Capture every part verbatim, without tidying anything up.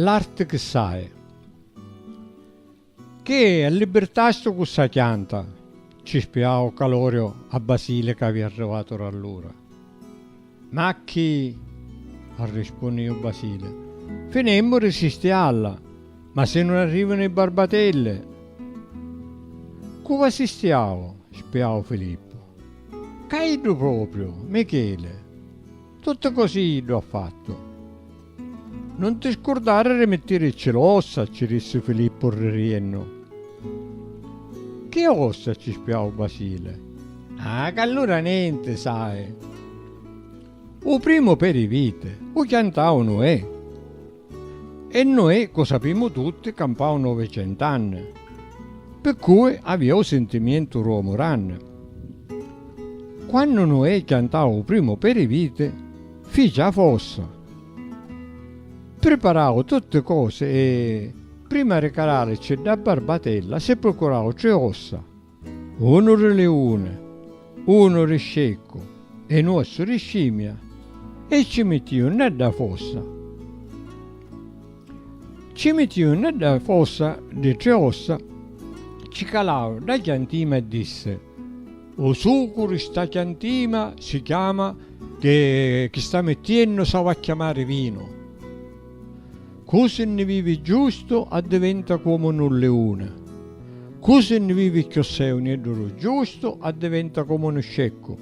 L'arti chi sai. Chi allibirtastu cu ssa chianta? Ci spiau Caloriu a Basile ca avia arrivatu rallura. Ma chi, arrispunniu Basile, finimmu di sistialla, ma si nun arrivanu i barbatelli. Cu va sistiau? Spiau Filippu. Ca iddu propriu, Michele, tutti cosi iddu ha fattu. Nun ti scurdari di mittirici l'ossa, ci dissi Filippu ririennu. Chi ossa? Ci spiau Basile. Ah, c'allura nenti, sai. U primu peri viti u chiantau Nuè. E Nuè, cu sapimu tutti, campau novecent'anni, pi cui avia u sintimientu d'omu ranni. Quannu Nuè chiantau u primu peri viti, fici a fossa. Priparau tutti cosi e, prima di calarici dda barbatella, si pricurau tri ossa, unu di liuni, unu di sceccu e nu ossu di scimia, e ci mittiu nna dda fossa. Ci mittiu nna dda fossa di tri ossa, ci calau dda chiantima e dissi: U sucu di sta chiantima si chiama, che, chi sta mittiennu s'ava a chiamari vinu. Cu si nni vivi giustu addiventa comu nu liuni, cu si nni vivi cchiossai un iddu di giustu addiventa comu nu sceccu,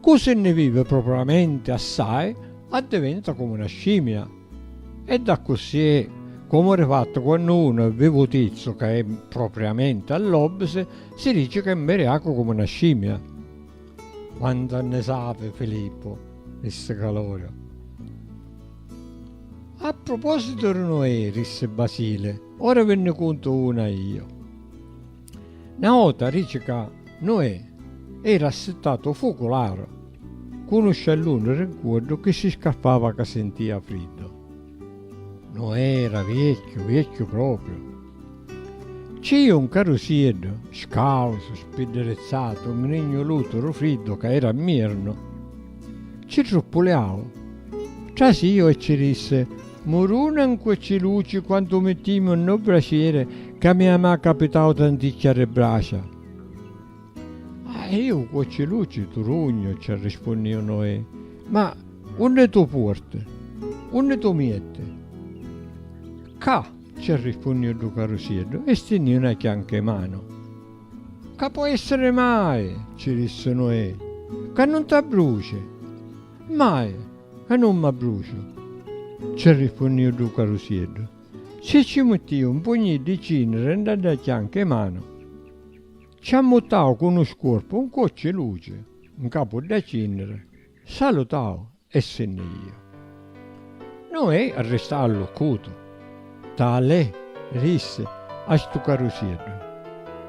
cu si nni vivi propriamenti assai addiventa comu na scimia. E d'accussì è, comu di fattu, quannu unu è vivutizzu, ca è propriamenti all'obis, si dici ca è miriacu comu na scimia. Quantu nni sapi Filippu, dissi Caloriu. A prupositu di Nuè, dissi Basile, ora vi nni cuntu una iu. Na vota dici ca Nuè era assittatu fuculari cu nu scialluni rincuoddu chi si scarfava ca sintia friddu. Nuè era viecchiu, viecchiu propriu. Ci iu un carusieddu, scausu, spiddirizzatu, ngrignulutu ru friddu ca era mmiernu. Ci truppuliau. Trasiu e ci dissi: Muruna, ncuocci luci quantu mittimu nno bracieri ca mia ma capitau tanticchia ri bracia. Ah, iu cuocci luci tu rugnu, ci arrispunniu Noè, ma unni tu puorti? Unni tu mietti? Ccà, ci arrispunniu ddu carusieddu e stinniu na chianca i manu. Ca po essiri mai, ci dissi Noè, ca nun t'abbruci? Mai, ca nun m'abbruciu, ci arrispunniu ddu carusieddu. Si ci mittiu un pugnì di cinniri nda dda chianca i manu, ci ammuttau cu nu scuorpu un cuocci luci ncapu dda cinniri, salutau e si nni iu. Noè arristau alluccutu. Talè, rissi, a stu carusieddu.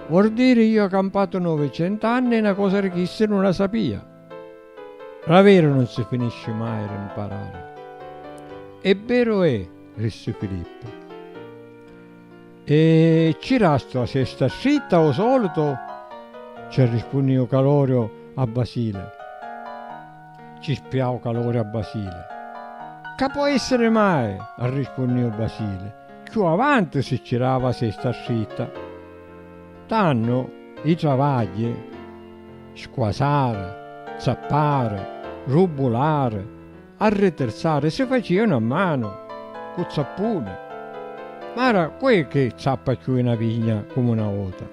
Vordiri iu ha campatu novecent'anni e na cosa di chisti nun la sapia. Daveru nun si finisci mai di mparari. E beru è, rissi Filippu. E ci dastu a sesta stritta o solitu? Ci arrispunniu Caloriu a Basile. Ci spiau Caloriu a Basile. Ca po essiri mai? Arrispunniu Basile. Cchiù avanti si ci dava a sesta stritta. Tannu i travagghi, squasari, zappari, rubbulari, arritirzari si facianu a manu, cu zappuni. Ma ora cu è chi zappa cchiù i na vigna comu na vota?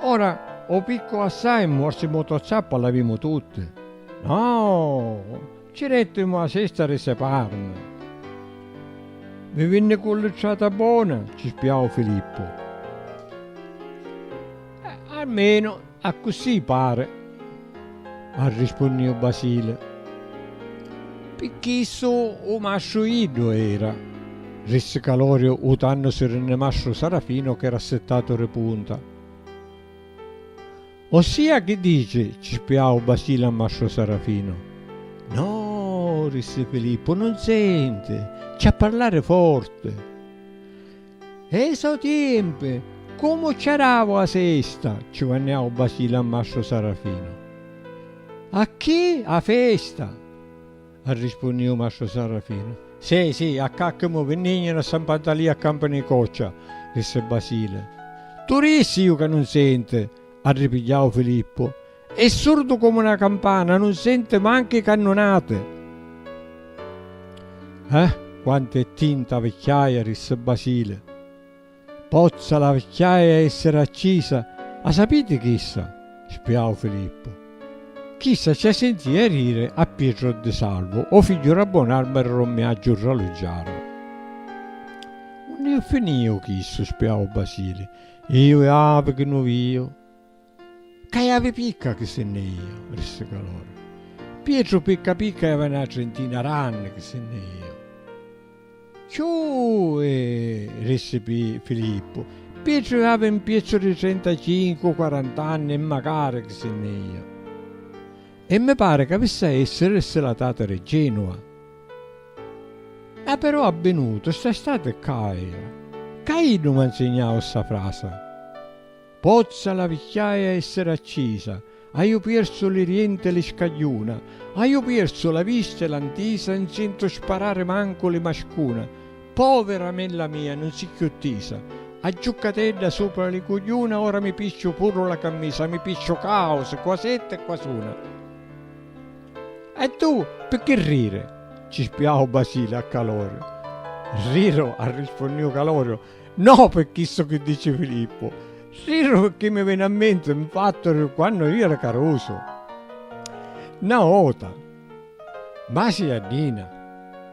Ora o piccu assai morsi motozappa l'avimu tutti. No, ci dettimu a sesta ri separni. Vi vinni cullittrata bona, ci spiau Filippu. Eh, almenu accussì pari, arrispunniu Basile. Pi chissu u mastru iddu era, rissi Caloriu utannusi ri nni mastru Sarafinu ch'era assittatu ri punta. Ossia chi dici? Ci spiau Basile a mastru Sarafinu. No, rissi Filippu, nun senti, ci ha parlari forti. E so tiempi, comu ci davu a sesta? Ci vanniau Basile a mastru Sarafinu. A chi? A festa, arrispunniu mastru Sarafinu. Sì, sì, a cacchi mu vinnignanu a San Pantalì a campani coccia, rissi Basile. Tu rissi iu ca nun senti, arripigghiau Filippu. È surdu comu na campana, nun senti mancu i cannunati. Eh, quantu è tinta a vicchiaia, rissi Basile. Pozza la vicchiaia essiri accisa, a sapiti chissa? Spiau Filippu. Chissa ci a sintìa riri a Pietru Di Salvu, o figghiu ra Bonarma e ra Rommiaggiu ra Luggiaru. Unni finìu chissu? Spiau Basili. Iu e avi chi nu viu. Ca e avi picca chi si nni iu, rissi Calori. Pietru picca picca e avi na trentina ranni chi si nni iu. Cchiù, eh, rissi Pi-, Filippu, Pietru havi un piezzu di trentacincu, quarant'anni e macari chi si nni iu. E mi pari ca avissi a essiri rissi la tata di Genua. Ma però abbinutu sta stati ccà era. Ca iddu m'ha nsignau sta frasa. Pozza la vicchiaia essiri accisa, haiu pierzu li dienti e li scagghiuna, haiu pierzu la vista e la ntisa, 'un sentu sparari mancu li mascuna. Povira mella mia, nun si cchiù tisa. A giuccatedda supra li cugghiuna, ora mi pisciu puru la cammisa, mi pisciu causi, quasetti e quasuna. E tu, picchì riri? Ci spiau Basili a Caloriu. Riru, arrispunniu Caloriu, no pi chissu chi dici Filippu, riru picchì mi veni a menti un fattu di quannu iu era carusu. Na vota, Masi Jaddina,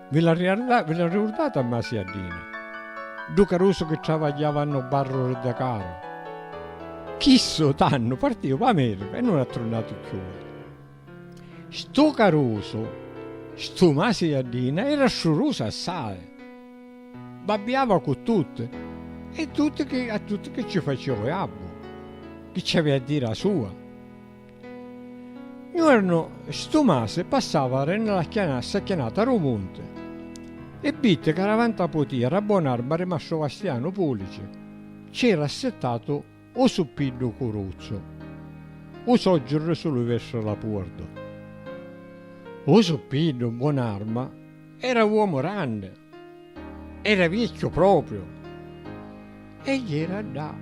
vi la riarda-, vi la riurdati a Masi Jaddina? Ddu carusu chi travagghiava a nu barru di Dacaru. Chissu tannu partiu p'America e nun ha trunnatu cchiù. Stu carusu, stu Masi Jaddina, era strurusu assai. Babbiava cu tutti, e tutti chi, a tutti chi ci facia u jabbu, chi ci avia a diri a sua. Nuernu stu Masi passava ri nna la chiana-, sta chianata ru munti, e vitti ca davanti a putia ra Bonarma ri Mastru Vastianu Pulici c'era assittatu u suppiddu Curuzzu, u soggiu ri Sulivestru Lapuordu. U suppiddu Bonarma era uomu ranni, era viecchiu propriu, e jera ddà,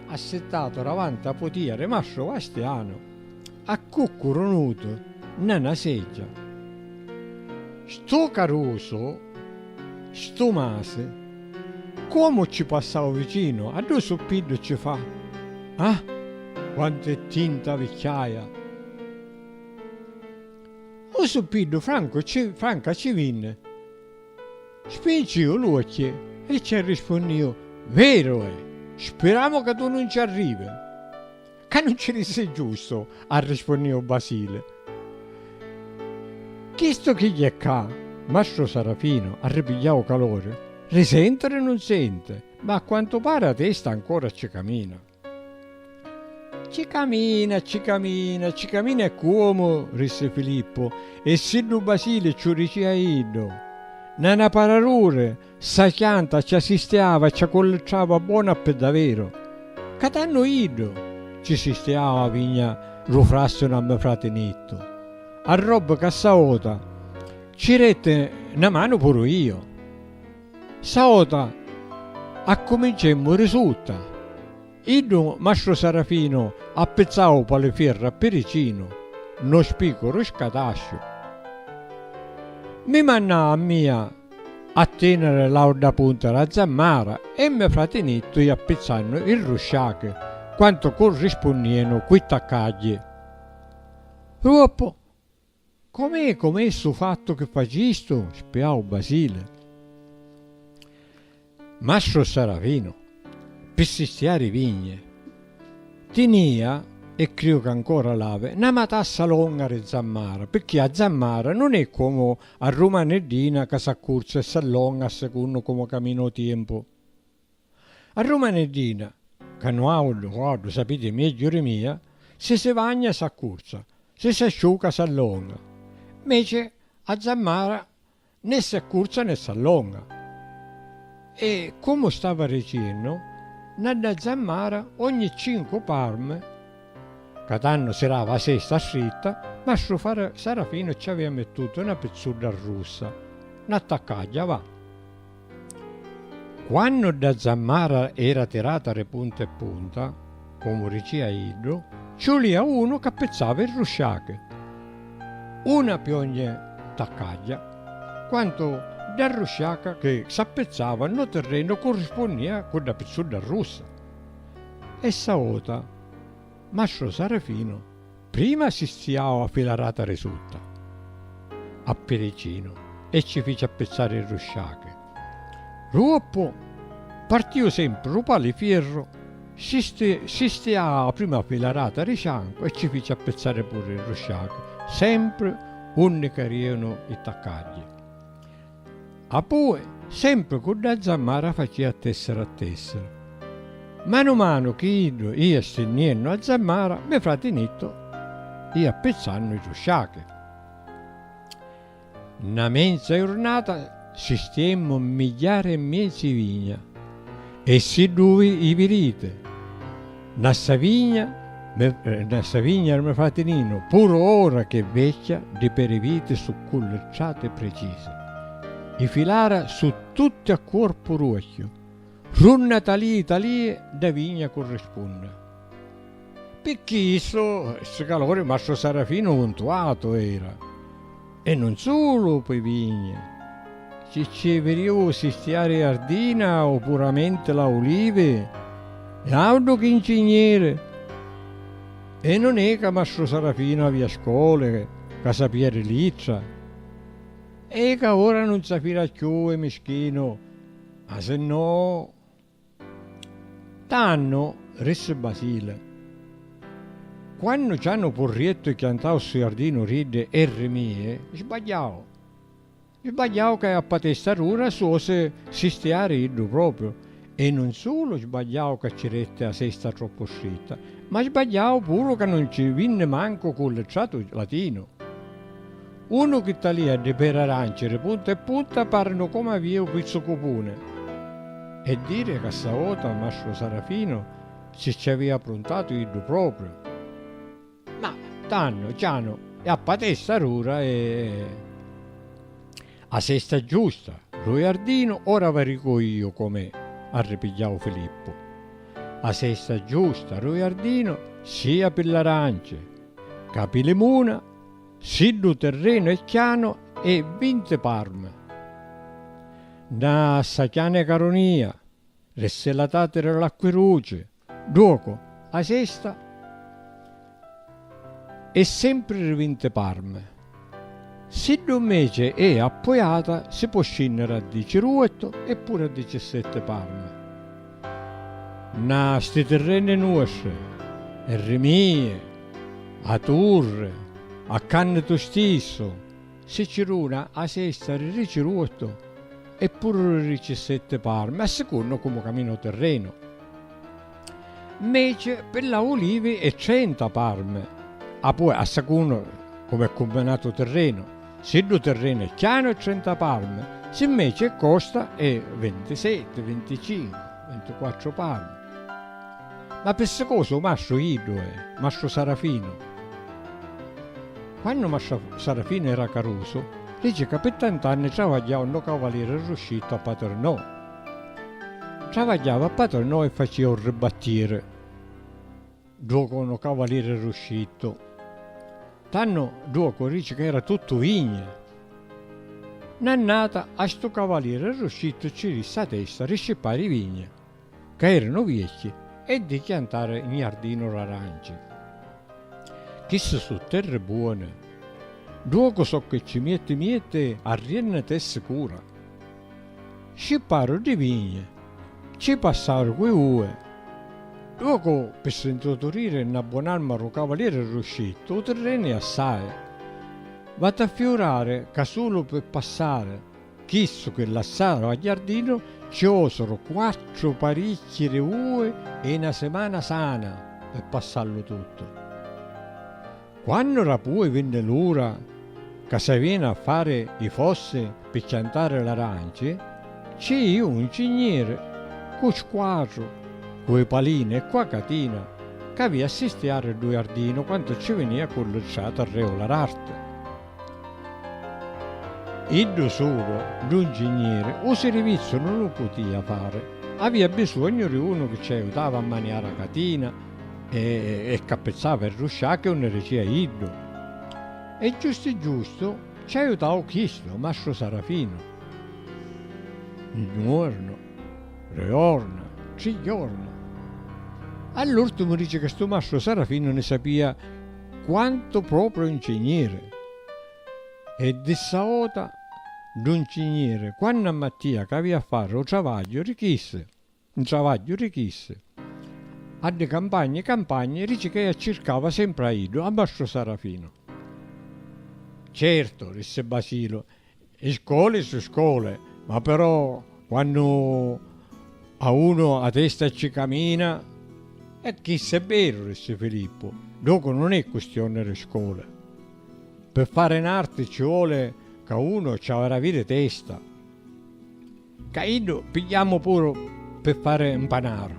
assittatu davanti a putia ri Mastru Vastianu, accuccurunutu nna na seggia. Stu carusu, stu Masi, comu ci passau vicinu, a ddu suppiddu ci fa: Ah, quantu è tinta a vicchiaia! U suppiddu francu ci, franca ci vinni, spinciu l'uocchi e ci arrispunniu: Veru è, spiramu ca tu nun ci arrivi. Ca nun ci rissi giustu, arrispunniu Basili. Chistu chi jè ccà? Mastru Sarafinu, arripigghiau Caloriu, risentiri nun senti, ma a quantu pari a testa ancora ci camina. Ci camina, ci camina, ci camina e cuomu, rissi Filippu, e siddu Basili ci u dicia iddu. Nna na pararuri, ssa chianta ci assistiava e ci accullittrava bona pi daveru. Ca tannu iddu ci sistiava a vigna ru frassiunu a me frati Nittu. A robba ca ssa vota ci detti na manu puru iu. Ssa vota accuminciemmu ri sutta. Iddu, Mastru Sarafinu, appizzau p'ali fierra pi ricinu, no spicu ru scatasciu. Mi mannau a mia a teniri l'auddha punta ra zammara e me frati Nittu ia appizzannu i rusciachi quantu currispunnienu cu i taccagghi. Ruoppu! Com'è, com'è stu fattu chi facistu? Spiau Basili. Mastru Sarafinu, pi sistiari i vigni, tinia, e criu ca ancora l'havi, na matassa longa ri zammara, picchì a zammara nun è comu a rumaneddina ca s'accurza e s'allonga a secunnu comu camina u tiempu. A rumaneddina, ca nuaudu, nuaudu sapiti megghiu ri mia, si si vagna s'accurza, si s'asciuca s'allonga, meci a zammara né s'accurza né s'allonga. E, comu stava diciennu, nna dda zammara ogni cincu parmi, ca tannu si dava a sesta stritta, mastru Fara-, Sarafinu ci avia mittutu na pizzudda russa. na taccagghia, va. Quannu dda zammara era tirata ri punta e punta, comu ricia iddu, ci ulìa unu c'appizzava i rusciachi. Una pi ogni taccagghia, quantu dda rusciaca chi s'appizzava nno tirrenu currispunnìa cu dda pizzudda russa. E ssa vota, mastru Sarafinu prima sistiau a filarata ri sutta, a piricinu, e ci fici appizzari i rusciachi. Ruoppu partiu sempri ru pali fierru, sisti- sistiau a prima filarata ri ciancu e ci fici appizzari puru i rusciachi, sempri unni carianu i taccagghi. Appui, sempri cu dda zammara facia a tessera a tessera. Manu manu chi iddu ia stinniennu a zammara, me frati Nittu ia appizzannu i rusciachi. Na menza jurnata sistiemmu migghiara e miezi vigna. E siddu vi- i viriti, na ssa vigna, me- eh, na ssa vigna, me frati Ninu, puru ora ch'è vecchia, ddi peri viti su cullittrati precisi. I filara su tutti a cuorpu ruocchiu, runna talii talii dda vigna currispunni. Pi chissu, ssi calori mastru Sarafinu vuntuatu era. E nun sulu pi vigni. Ci ci viriu sistiari jardina o puramenti la ulivi, e audu chi ncigniri! E nun è ca mastru Sarafinu avia scoli, ca sapia di littra, e ca ora nun sa fila cchiù e mischinu, ma sinnò. Tannu, rissi Basili, quannu Cianu Purriettu chiantau ssu jardinu ri iddi e ri mii, sbagghiau. Sbagghiau ca a patesta rura s'osi sistiari iddu propriu, e nun sulu sbagghiau ca ci detti a sesta troppu stritta, ma sbagghiau puru ca nun ci vinni mancu cu littratu latinu. Unu chi talia ddi peri aranci ri punta e punta parinu comu avia u pizzu cupuni. E diri ca ssa vota mastru Sarafinu si ci avia appruntatu iddu propriu. Ma tannu, Cianu, e a patesta rura e a sesta giusta ru jardinu, ora vi dicu iu com'è, arripigghiau Filippu. A sesta giusta ru jardinu sia pi l'aranci, ca pi limuna, siddu u tirrenu è chianu, è vinti parmi. Nna ssa chiana carunia, rissi la tatira l'acqui ruci, duocu, a sesta è sempri ri vinti parmi. Siddu mmeci è appuiata, si pò scinniri a diciruottu e puru a dicisetti parmi. Nna sti tirreni nuostri, e ri mii, a turri, a cannitu stissu, si ci duna a sesta ri diciruottu e puru ri dicisetti parmi, a sicunnu comu camina u tirrenu. Mmeci pi la ulivi è trenta parmi, apoi a sicunnu comu è cumbinatu u tirrenu, siddu u tirrenu è chianu è trenta parmi, si mmeci è costa è vintisetti, vinticincu, vintiquattru parmi. Ma pi ssi cosi u mastru iddu è, mastru Sarafinu. Quannu mastru Sarafinu era carusu, dici ca pi tant'anni travagghiau nno Cavalieri Ruscittu a Paternò. Travagghiava a Paternò e facia u ribattieri. Duocu nu Cavalieri Ruscittu. Tannu duocu dici ca era tuttu vigni. N'annata a stu Cavalieri Ruscittu ci dissi a testa di scippari i vigni ca eranu viecchi e di chiantari 'n jardinu raranci. Chissi su terri buoni, duocu soccu e ci mietti mietti arriennati e sicura. Scipparu ddi vigni, ci passaru cu i ui. Duocu pi si ntuturiri nna bon'arma ru cavalieri Ruscittu u tirreni assai. V'ati a fiurari ca sulu pi passari chissu chi lassaru a jardinu ci osuru quattru paricchi di ui e na simana sana pi passallu tuttu. Quannu rapui vinni l'ura ca s'avìanu a fari i fossi pi chiantari l'aranci, ci iu un cigniri cu squatru, cu i palini e cu a catina ca avìa a sistiari ddu jardinu quantu ci vinìa cu lu stratu a regulararti. Iddu sulu, ddu ncigniri, u sirivizzu nun lu putìa fari. Avìa bisognu di unu chi ci aiutava a maniari a catina e, e cappizzava i rusciachi unni dicìa iddu. E giustu giustu ci aiutau chistu, mastru Sarafinu. Un jornu, dui jorna, tri jorna. All'urtimu dici ca stu mastru Sarafinu ni sapìa quantu propriu ncigniri. E di ssa vota ddu ncigniri, quannu ammattìa ca avìa a fari u travagghiu di chissi, un travagghiu di chissi, a di campagni campagni, dici ca ia circava sempri a iddu, a mastru Sarafinu. Certu, dissi Basilu, i scoli su scoli, ma però quannu a unu a testa ci camina. E chissu è veru, dissi Filippu, docu nun è custioni di scoli. Pi fari n'arti ci voli ca unu ci avi d'aviri testa. Ca iddu pigghiamu puru pi fari 'n panaru.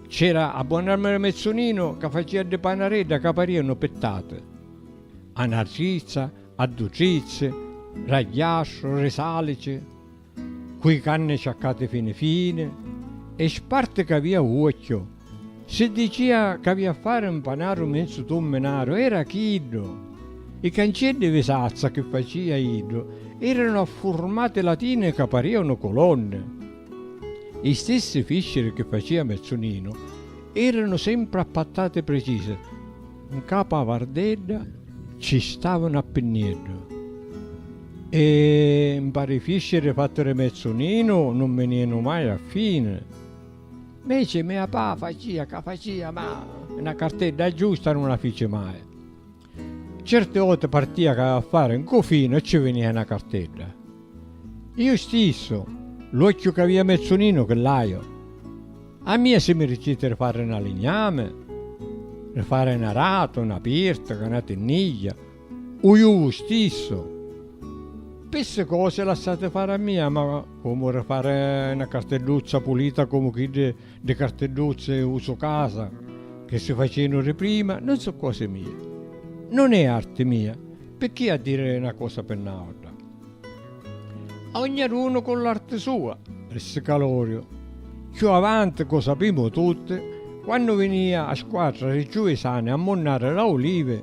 C'era a buon'arma di Mezzuninu ca facìa ddi panaredda ca parìanu pittati, a na trizza, a du trizzi, ragghiastru, risalici, cu i canni ciaccati fini fini, e sparti ca avìa uocchiu. Si dicìa ca avìa a fari 'n panaru menzu tumminaru, era chiddu. I canceddi di sazza chi facìa iddu eranu a furmati latini ca parìanu culonni. I stissi fisciri chi facìa Mezzuninu eranu sempri appattati precisi. 'N capu a vardedda ci stavanu a pinnieddu. E 'n pari fisciri fatti di Mezzuninu nun vinìanu mai a fini. Meci mia pa facìa ca facìa, ma na cartedda giusta nun la fici mai. Certi voti partìa ca a fari 'n cufinu e ci vinìa na cartedda. Iu stissu, l'uocchiu ca avìa Mezzuninu chi l'haiu. A mia si mi diciti di fari na lignami, di fari na ratu, na pirtica, na tinnigghia, u juvu stissu. Pi ssi cosi lassati fari a mia, ma comu di fari na cartidduzza pulita comu chiddi di cartidduzzi usu casa chi si facìanu di prima, nun su cosi mia. Nun è arti mia, picchì a diri na cosa pi n'autra. A ognidunu cu l'arti sua, rissi Caloriu. Cchiù avanti, cu sapimu tutti, quannu vinìa a squatra di Giuvisani a munnari l'aulivi,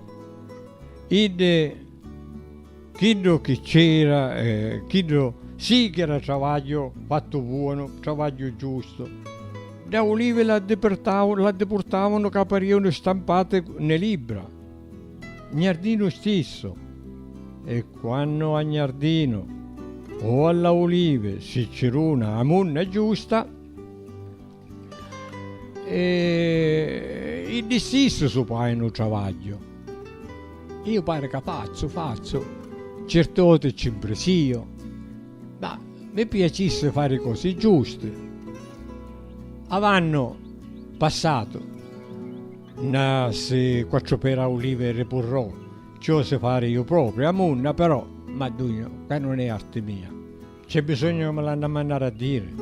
iddi, chiddu chi c'era, eh, chiddu sì chi era travagghiu fattu buonu, travagghiu giustu. D'aulivi l'addipurtau-, l'addipurtavanu ca parìanu stampati nni libbra. Gnardinu stissu. E quannu a Gnardinu o a l'aulivi si ci duna a munna giusta, e iddi stissi su paganu u travagghiu. Iu pari ca fazzu, fazzu, certi voti ci 'mprisiu, ma mi piacissi fari cosi giusti. Avannu passatu, nna ssi quattru pera ulivi ripurrò, ci osi fari iu propriu a munna, però m'addugnu ca nun è arti mia. C'è bisognu ca mi l'hannu a mannari a diri.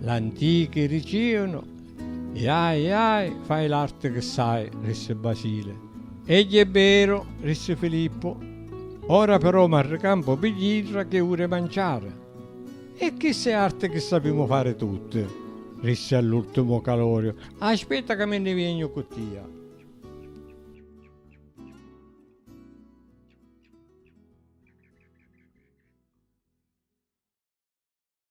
L'antichi dicìanu, jai, jai, fai l'arti chi sai, rissi Basili. Egghi è beru, rissi Filippu. Ora però m'arricampu pi jidda chi uri manciari. E chissi è arti chi sapimu fari tutti, rissi all'urtimu Caloriu. Aspetta ca mi nni viegnu cu tia.